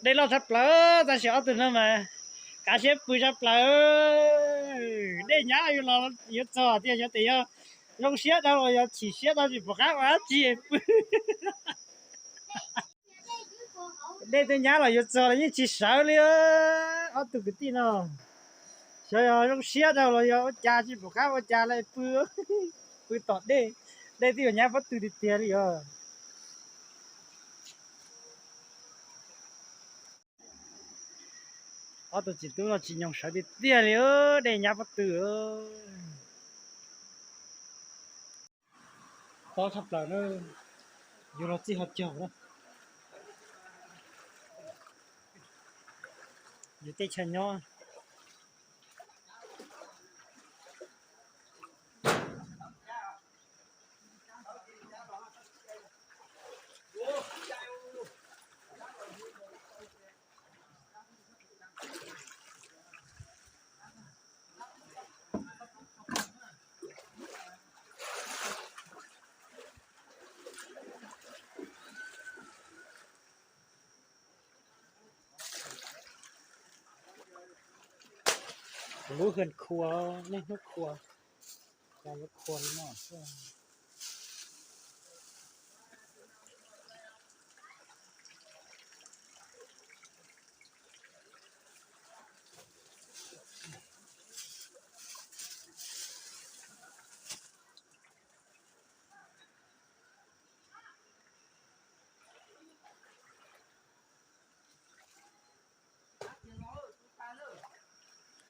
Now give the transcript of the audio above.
Dej loj tshaj plaws, tab sis ob tug no mas kav siab pw tshaj plaws. Dej nyab yuav los yuav txog tiag, xyov tes yog zoo siab dhau los yog chim siab dhau tsis pom qab ua dab tsi pw. Dej twb nyab los yuav txog los yeej tsis sawv li. Ob tug kwv tij no, xyov yog zoo siab dhau los yog ua cas tsis pom qab ua cas li pw, pw tom dej. Dej twb yuav nyab pob tw tiag tiag li os. Ob tug txiv tub no tsis nyoog sawv tiag tiag li, dej nyab pob tw. Tob tshaj plaws na, yus los txij ho caug na. Yus teb chaws nyob. Kuv lub hwj khua, niaj hnub khua, cas yuav khua li no xwb.